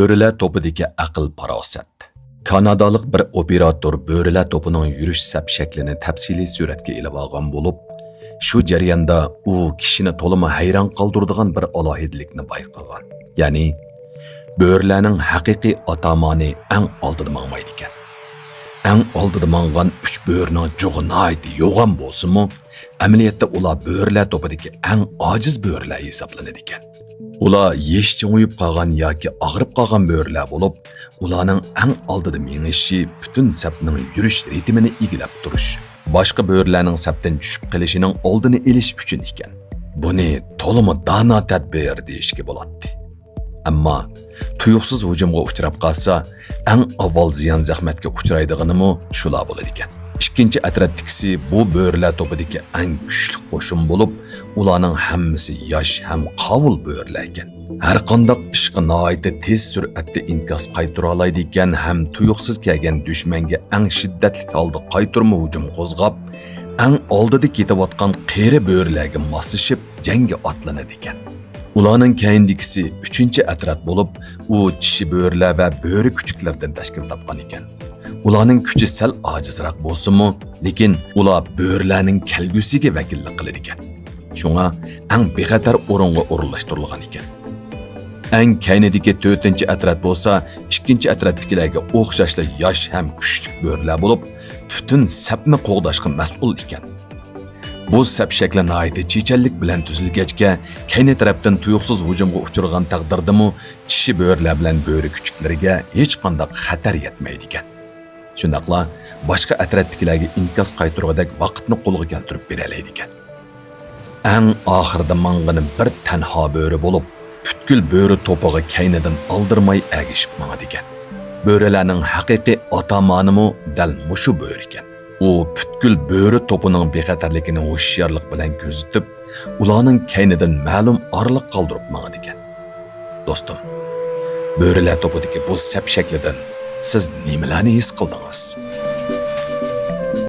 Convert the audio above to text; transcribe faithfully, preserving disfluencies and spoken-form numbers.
بۆرىلەر توپىدىكى ئەقىل-پاراسەت. كانادالىق بىر ئوپېراتور بۆرىلەر توپىنىڭ يۈرۈش سەپ شەكلىنى تەپسىلىي سۈرەتكە ئېلىۋالغان بولۇپ، شۇ جەرياندا ئۇ كىشىنى تولىمۇ ھەيران قالدۇرىدىغان بىر ئالاھىدىلىكنى بايقىغان. يەنى، بۆرىلەرنىڭ ھەقىقىي ئاتامانى ئەڭ ئالدىدا ماڭمايدىكەن. ئەڭ ئالدىدا ماڭغان ئۈچ بۆرىنىڭ جۇغى ناھايىتى يوغان بولسىمۇ، ئەمەلىيەتتە ئۇلار بۆرىلەر توپىدىكى ئەڭ ئاجىز بۆرىلەر ھېسابلىنىدىكەن. ئۇلار يېشى چوڭىيىپ قالغان ياكى ئاغرىپ قالغان بۆرىلەر بولۇپ، ئۇلارنىڭ ئەڭ ئالدىدا مېڭىشى پۈتۈن سەپنىڭ يۈرۈش رىتىمىنى ئىگىلەپ تۇرۇش، باشقا بۆرىلەرنىڭ سەپتىن چۈشۈپ قېلىشىنىڭ ئالدىنى ئېلىش ئۈچۈن ئىكەن. بۇنى تولىمۇ دانا تەدبىر دېيىشكە بولاتتى. ئەمما تۇيۇقسىز ھۇجۇمغا ئۇچراپ قالسا، ئەڭ ئاۋۋال زىيان-زەخمەتكە ئۇچرايدىغىنىمۇ شۇلار بولىدىكەن. ئىككىنچى ئەترەتتىكىسى بۇ بۆرىلەر توپىدىكى ئەڭ كۈچلۈك قوشۇن بولۇپ، ئۇلارنىڭ ھەممىسى ياش ھەم قاۋۇل بۆرىلەركەن. ھەرقانداق ئىشقا ناھايىتى تېز سۈرئەتتە ئىنكاس قايتۇرالايدىكەن ھەم تۇيۇقسىز كەلگەن دۈشمەنگە ئەڭ شىددەتلىك ھالدا قايتۇرما ھۇجۇم قوزغاپ، ئەڭ ئالدىدا كېتىۋاتقان قېرى بۆرىلەرگە ماسلىشىپ جەڭگە ئاتلىنىدىكەن. ئۇلارنىڭ كەينىدىكىسى ئۈچىنچى ئەترەت بولۇپ، ئۇ چىشى بۆرىلەر ۋە بۆرە كۈچۈكلىرىدىن تەشكىل تاپقان ئىكەن. ئۇلارنىڭ كۈچى سەل ئاجىزراق بولسىمۇ، لېكىن ئۇلار بۆرىلەرنىڭ كەلگۈسىگە ۋەكىللىك قىلىدىكەن. شۇڭا ئەڭ بىخەتەر ئورۇنغا ئورۇنلاشتۇرۇلغان ئىكەن. ئەڭ كەينىدىكى تۆتىنچى ئەترەت بولسا، ئىككىنچى ئەترەتتىكىلەرگە ئوخشاشلا ياش ھەم كۈچلۈك بۆرىلەر بولۇپ، پۈتۈن سەپنى قوغداشقا مەسئۇل ئىكەن. بۇ سەپ شەكلى ناھايىتى چېچەنلىك بىلەن تۈزۈلگەچكە، كەينى تەرەپتىن تۇيۇقسىز ھۇجۇمغا ئۇچرىغان تەقدىردىمۇ، چىشى بۆرىلەر بىلەن بۆرە كۈچۈكلىرىگە ھېچقانداق خەتەر يەتمەيدىكەن. شۇنداقلا باشقا ئەترەتتىكىلەرگە ئىنكاس قايتۇرغۇدەك ۋاقىتنى قولغا كەلتۈرۈپ بېرەلەيدىكەن. ئەڭ ئاخىرىدا ماڭغىنى بىر تەنھا بۆرە بولۇپ، پۈتكۈل بۆرە توپىغا كەينىدىن ئالدىرىماي ئەگىشىپ ماڭىدىكەن. بۆرىلەرنىڭ ھەقىقىي ئاتامانىمۇ دەل مۇشۇ بۆرىكەن. ئۇ پۈتكۈل بۆرە توپىنىڭ بىخەتەرلىكىنى ھوشيارلىق بىلەن كۆزىتىپ، ئۇلارنىڭ كەينىدىن مەلۇم ئارىلىق قالدۇرۇپ ماڭىدىكەن. دوستۇم، بۆرىلەر توپىدىكى بۇ سەپ شەكلىدىن سىز نېمىلەرنى ھېس قىلدىڭىز؟